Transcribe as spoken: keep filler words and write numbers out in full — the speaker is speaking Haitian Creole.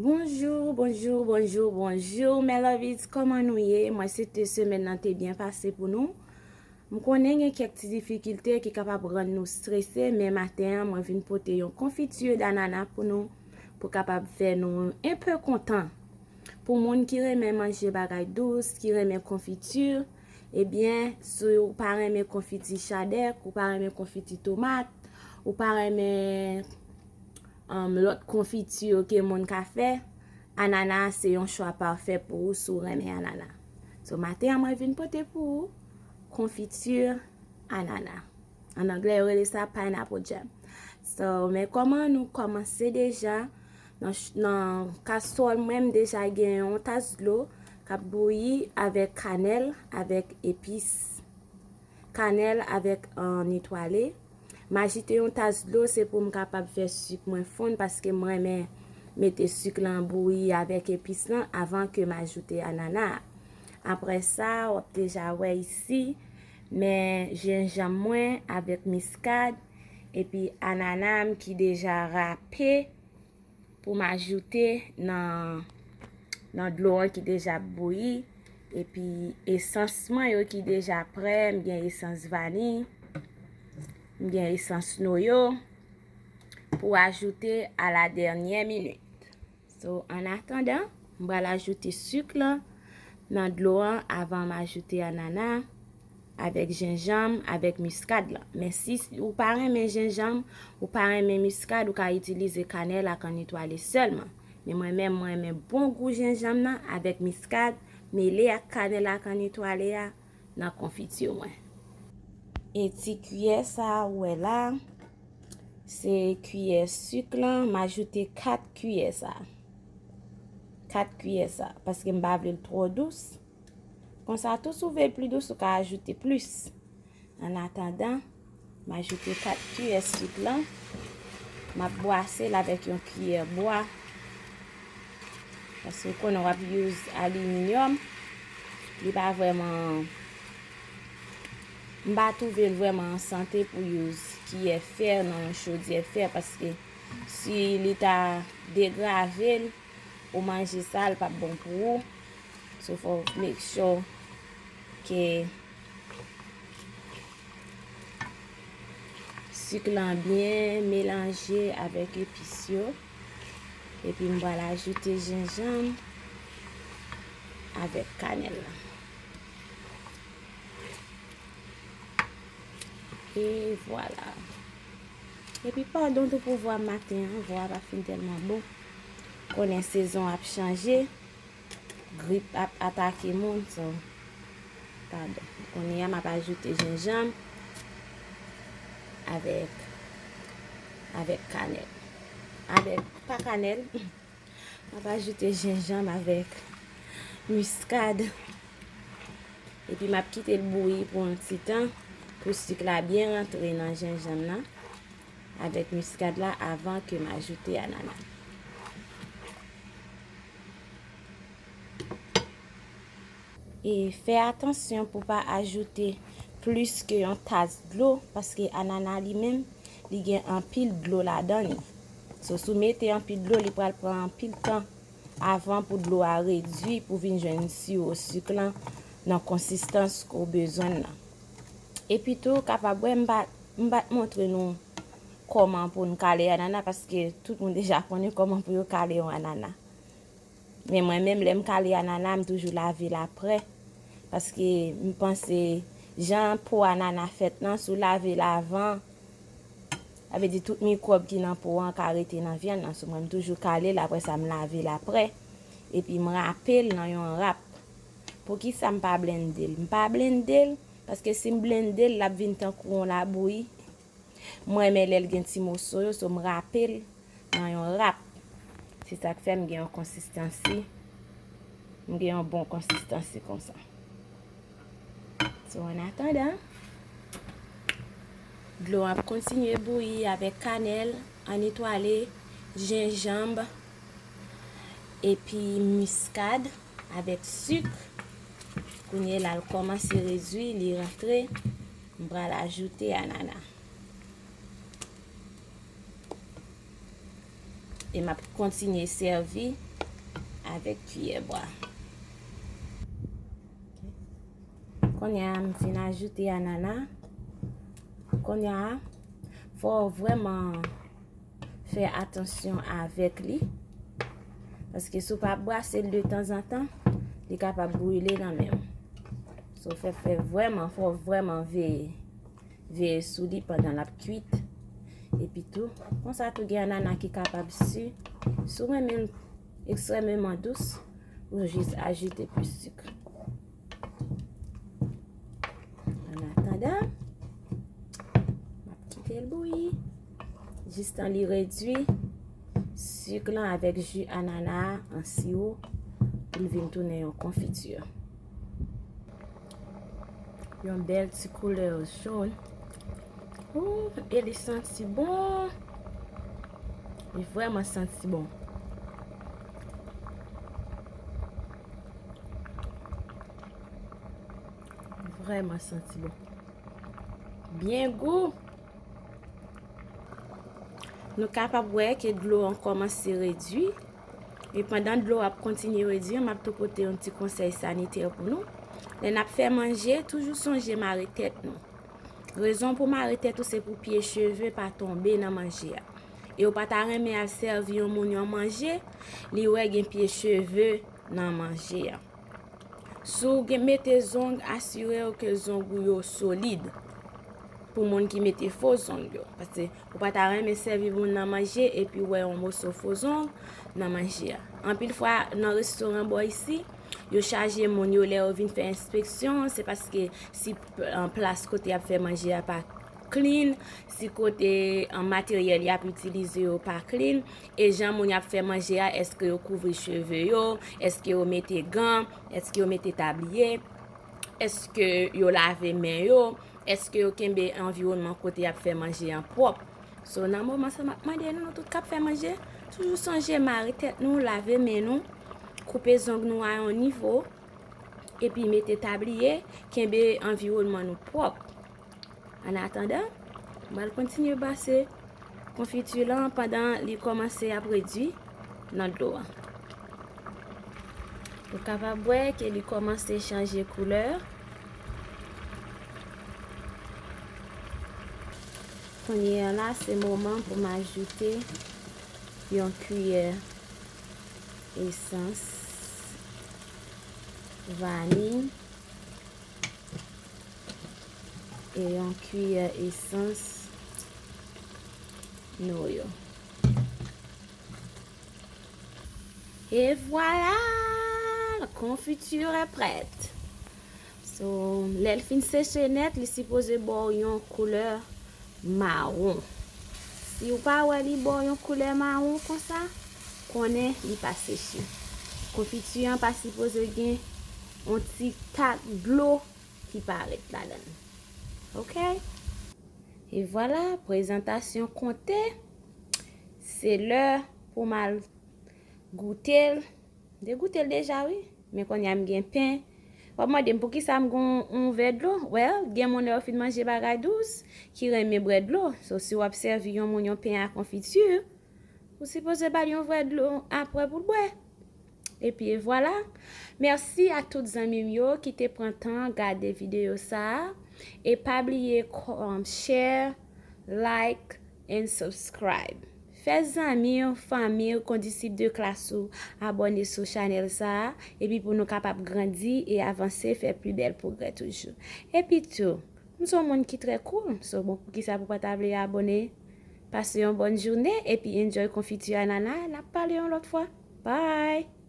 Bonjou, bonjou, bonjou, bonjou, mes lovies, kòman nou ye? Mwen swete semèn nan te byen pase pou nou. M konnen gen kèk ti difikilte ki kapab rann nou strese, men maten an, mwen vin pote yon konfiti danana pou nou, pou kapab fè nou enpe kontan. Pou moun ki renmen manje bagay dous, ki renmen konfiti, ebyen, si w pa renmen konfiti chadèk, ou pa renmen konfiti tomat, ou pa renmen um, lòt konfiti ke moun ka fè, anana se yon chwa pafè pou ou si w renmen anana. So, maten an, mwen vin pote pou ou konfiti anana. An anglè, yo rele sa pineapple jam. So, men kòman nou kòmanse deja, nan, ch- nan kastwòl mwen, m deja gen yon tas dlo k ap bouyi avèk kanèl, avèk epis. Kanèl avèk an etwale. M ajite yon tas dlo, se pou m kapab fè sik mwen fonn, paske m renmen mete sik lan bouyi avèk epis lan avan ke m ajoute anana a. Apre sa, w ap deja wè isi, men jenjanm mwen avèk miskad, epi anana m ki deja rape pou m ajoute nan, nan dlo an ki deja ap bouyi. Epi esans mwen yo ki deja prè, m gen esans vaniy, m gen esans noyo pou ajoute a la dènyè minit. So, an atandan, m pral ajoute sik lan nan dlo an avan m ajoute anana avèk jenjanm, avèk miskad lan. Men si ou pa renmen jenjanm, ou pa renmen miskad, ou ka itilize kanèl ak an etwale sèlman. Men mwen menm, mwen renmen bon gou jenjanm nan avèk miskad, mele ak kanèl ak an etwale a nan konfiti mwen. E ti kiyè sa a ou wè la, se kiyè sik lan, m ajoute kat kiyè sa. Kat kiyè sa, paske m pa vle l twò dous. Konsa tou, si w vle l pli dous, ou ka ajoute plis. An atandan, m ajoute kat kiyè sik lan. M ap bwase l avèk yon kiyè bwa. Paske w konnen w ap use aliminyòm. Li pa vrèman, m pa twouve l vrèman an sante pou use kiyè fè nan yon chodyè fè, paske si li ta degrave l, ou manje sa, l p ap bon pou ou. So, fò w make sure ke sik lan byen melanje avèk epis yo. Epi m pral ajoute jenjanm avèk kanèl la. E vwala. Epi padon tou pou vwa maten an, vwa pa fin tèlman bon. Konnen sezon ap chanje, grip ap atake moun, so, padon. Kounye a m ap ajoute jenjanm avèk, avèk kanèl. Avèk, pa kanèl, m ap ajoute jenjanm avèk miskad. Epi m ap kite l bouyi pou yon ti tan, pou sik la byen rantre nan jenjanm nan avèk miskad la avan ke m ajoute anana. E fè atansyon pou pa ajoute plis ke yon tas dlo, paske anana li menm, li gen anpil dlo ladan li. So, si w mete anpil dlo, li pral pran anpil tan avan pou dlo a redui, pou vin jwenn siwo sik lan nan konsistans ke w bezwen l lan. Epi tou, w kapab wè, m pa, m pa t montre nou kòman pou n kale anana, paske tout moun deja konnen kòman pou yo kale yon anana. Men mwen menm, lè m kale anana, m toujou lave l aprè. Paske m panse jan po anana fèt lan, si w lave l avan, sa vle di tout mikwòb ki nan po an ka rete nan vyann lan. So, mwen, m toujou kale l, apre sa, m lave l aprè. Epi m rape l nan yon rap. Poukisa m pa blende l? M pa blende l, paske si m blende l, l ap vin tankou yon labouyi. Mwen renmen lè l gen ti moso yo, so m rape l nan yon rap. Se sa k fè m gen yon konsistansi, m gen yon bon konsistansi konsa. So, an atandan, dlo ap kontinye bouyi avèk kanèl, an etwale, jenjanm, epi miskad avèk sik. Kounye a la, l kòmanse redui, li rantre. M pral ajoute anana. E m ap kontinye sèvi avèk kiyè bwa. Kounye a, m fin ajoute anana. Kounye a, fò w vrèman fè atansyon avèk li. Paske si w pa brase l de tanzantan, li kapab brile nan men w. So, fè, fè vrèman, fò w vrèman veye, veye sou li pandan l ap kwit. Epi tou, konsa tou gen anana ki kapab si, si w renmen l ekstrèmeman dous, ou jis ajoute plis sik. An atandan, m ap kite l bouyi jistan li redui sik lan avèk ji anana a an siwo pou l vin tounen yon konfiti. Yon bèl ti koulè jòn. Ooh, e li santi bon. Li vrèman santi bon. Vrèman santi bon. Byen gou. Nou kapab wè ke dlo an kòmanse redui. E pandan dlo ap kontinye redui, m ap tou pote yon ti konsèy sanitè pou nou. Lè n ap fè manje, toujou sonje mare tèt nou. Rezon pou mare tèt ou se pou pye cheve pa tonbe nan manje a. E w pa ta renmen al sèvi yon moun yon manje, li wè gen pye cheve nan manje a. Si w gen mete zong, asire w ke zong ou yo solid pou moun ki mete fo zong yo. Paske ou pa ta renmen sèvi moun nan manje epi w wè yon moso fo zong nan manje a. Anpil fwa, nan restoran bò isi, yo chaje moun yo lè yo vin fè enspeksyon, se paske si p-, an plas kote y ap fè manje a pa clean, si kote, an, materyèl y ap itilize yo pa clean, e jan moun y ap fè manje a, èske yo kouvri cheve yo, èske yo mete gan, èske yo mete tabliye, èske yo lave men yo, èske yo kenbe anviwònman kote y ap fè manje an pwòp. So, nan moman sa, m ap mande nou, nou tout k ap fè manje, toujou sonje mare tèt nou, lave men nou, koupe zong nou a yon nivo, epi mete tabliye, kenbe anviwònman nou pwòp. An atandan, m pral kontinye brase konfiti lan pandan li kòmanse ap redui nan dlo a. Ou kapab wè ke li kòmanse chanje koulè. Kounye a la, se moman pou m ajoute yon kiyè esans vaniy e yon kiyè esans noyo. E vwala, la confiture est prête. So, lè l fin seche nèt, li sipoze ba w yon koulè mawon. Si w pa wè li ba w yon koulè mawon konsa, konnen li pa seche. Konfiti an pa sipoze gen yon ti tak dlo ki parèt ladan l. Oke? E vwala, prezantasyon konte. Se lè pou m al goute l. M te goute l deja, wi. Men kounye a m gen pen. W ap mande m poukisa m gen yon, yon vè dlo? Well, gen moun lè yo fin manje bagay dous ki renmen bwè dlo. So, si w ap sèvi yon moun yon pen a konfiti, ou sipoze ba l yon vè dlo apre pou l bwè. Epi e vwala. Mèsi a tout zanmi m yo ki te pran tan gade videyo sa a. E pa bliye kò-, um, share, like, and subscribe. Fè zanmi w, fanmi w, kondisip de klas ou abòne sou chanèl sa a, epi pou nou kapab grandi e avanse, fè pli bèl pwogrè toujou. Epi tou, m se yon moun ki trè cool, so bon, poukisa pou pa ta vle abòne? Pase yon bòn jounen, epi enjoy konfiti anana, n ap pale yon lòt fwa. Bye!